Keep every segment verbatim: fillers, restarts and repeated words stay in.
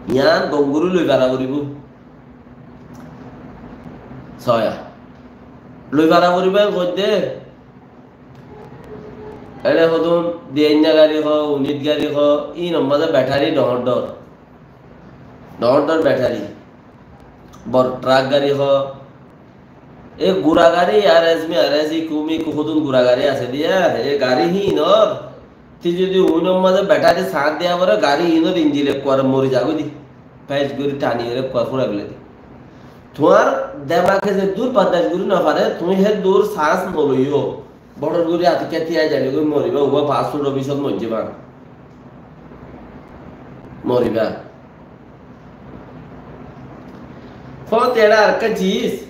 Yián gom gorí loi fara foribó. Soya. Loi fara foribó en hoódde. Eçe hodún diyainna gari hoó, unit gari hoó, iínor mazé betari dhoóñr dhoóñr. Dhoóñr dhoóñr betari. Bor trak gari hoó. E gura gari, ar es mi, ar es ikku mi ikku hodún gura gari asé de, e gari híinor. Tui zodi uinor mazé betari sañt diya fore, gari iínor injin ekkuare mori zagói de. Fec gorí tani ore ekkuare fúrai félai de. Tuáñr demage zeddúr bardac gorí no fare, tuñí heddúr sañs no loiyó. Boçor gorí ati keti ai zagói moriba, uba fast food office ot moijjé ba. Moriba. Fót eçe arekka sis.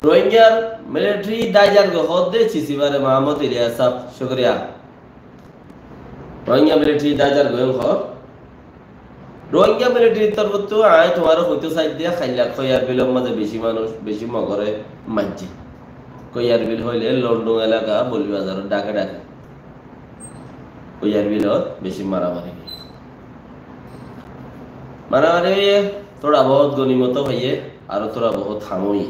Rohingyar military dái zargói hoódde sis ibáre Muhammad Ilyas sáb, cúkuriya. Rohingya military dái zargói hoór. Rohingya military torfóttu añí tuáñre hoitó saidde, hailla Koiyar Bilor mazé beci manúic, beci Mogore maijjé. Koiyar Bil hoilé London elaka, Boli Bazaror dhake dhake. Koiyar Bilot beci maramari. Maramari óiye, tóra bohút gonimot faiyé, aró tóra bohút ham óiye.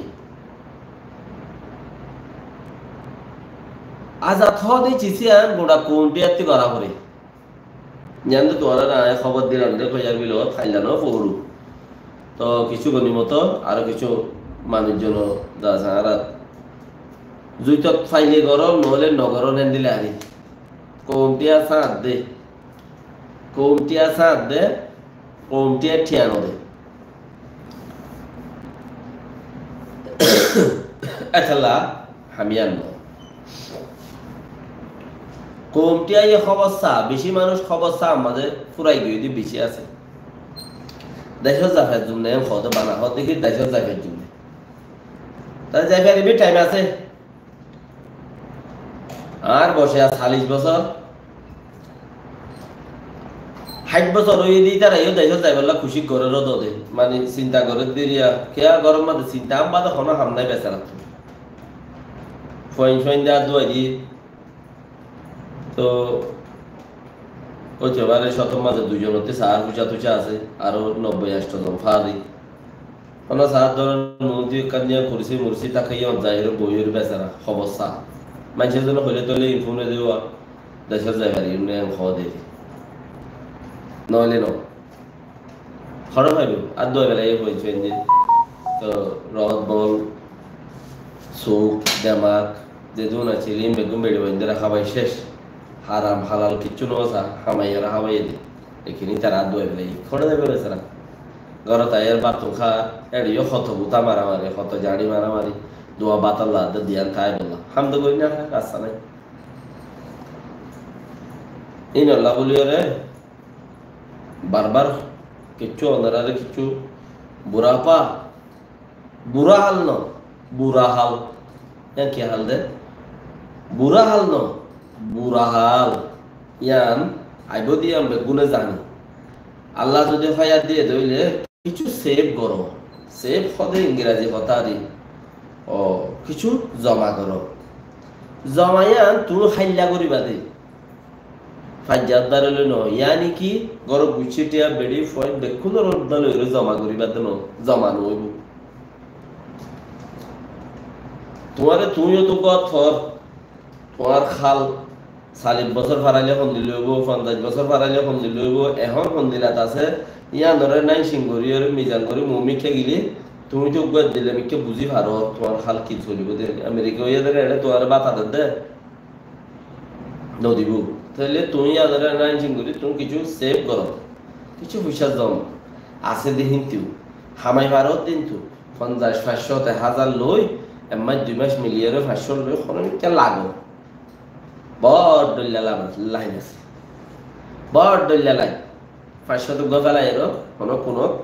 Azad hoóde sis yián gura koumti attú gora fore. Yián de tuáñrare añí hóbor dilam de, Koiyar Bilot hailla no foóru. Toh kissú gonimot, aró kissú manúic zon de asé añárar. Zuitot faile gorom, noóile no gorom, endilla ari. Koumtiya sáñt de. Koumtiya sáñt de, koumtiya thiañ no de. Etolla ham yián no. Koumtiya ye hóbor sa, beci manúic hóbor sa mazé fúrai giyói de beci asé. Decót zai faijjum né, en hoóde bana hoóde ki decót zai faijjum né. Tóile zai faribí, thaim asé. Añár boc aijjó callic bosór. Háit bosór óiye de, ítara yó decót zaibolla kucíc gorér de. Mani sinta gorér de riya, kiyá gorér mani sinta, ammá de honó ham nái besarar. Fuain fuain de ar duwai di. Toh, óite fare cótor mazé dui zon ótte saár fusa tusa asé, aró nobboi ancto zon fari. Hono saár dóro muúntu ekkán diyan kursi mursi tákaiye, zai ore boi ore besara hóbor sa. Maincé zone hoilé tóile info no dibo, decót zai fari, enne en hoó de. Noóile no. Hoçé faibo, ar duwai félaiye hoiye enne. Toh rohot bol, suk, demak, zedún accíl, ín beggún beçi baindóre hábai céc. Haram, halal kissú no sa, hámai ore hábaiye de. Ekkán ítara ar duwai félaiye. Hoçé zaibo besara? Górot aiyóre bát tún há, eçé yó hoto guta maramari, hoto zañçi maramari, duwa bátor laadde diyan táibolla. Ham de gorí no fare, rasta nái. Ínolla buli ore barbar kissú onoráre kissú bura fa, bura hal no, bura hal. Yián ki hal de? Bura hal no, bura hal. Yián aibó de yián beggúne zani. Allah zodi hoiyat diye de óile kissú save goró. Save hoó de Ingrazi hotá de. O, kissú zoma goró. Zoma yián tuñí háilla goríba de. Faijja uddar óile no, yáni ki, górot guccí tiya beçi fuain bekkúnor uddar loi zoma goríba de no, zoma no óibo. Tuáñre tuñí yó to górot for, tuáñr hál, callic bosór faraile hondilla óibo, fonzaic bosór faraile hondilla óibo, ehón hondillat asé, yíanoré náincing gorí, ore mizan gorí, mumikká gilé, tuñí to górot dile mikká buzí faro, tuáñr hál ki solibo de. Amerika óiye de eçé tuáñre báta der de. Nodibo. Tóile tuñí yíanoré náincing gorí tuñí kissú save goró. Kissú foicá zom asé de híntu. Hámai faró de híntu. Fonzaic, fañs cót, ek házar loi, ek mac dui mac miliyóre fañs cót loi, hono mikká lago. Bor dhoilla lain asé. Bor dhoilla lain. Fañs cót uggúa félai ero, hono kunot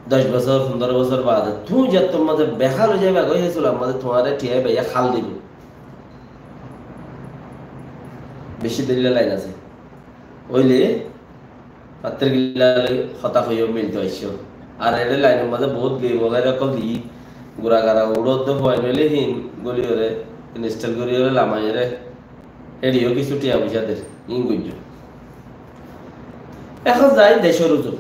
doc bosór, fundoro bosór baade tuñí zettór mazé behál ói zaiba goi, hé sular mazé tuáñre tiya baiya hál dibo. Beci dhoilla lain asé. Óile, fattor gilla loi hotá hoiyó milto aiccó. Ar eçé lainor mazé bout game wagaira ókkol di, gura gara uçódde fuain óile hín goli ore, install gori ore, lamai ore, Eçé yó kissú tiya foicá der, ín goijjó. Ehón zai decór uzu.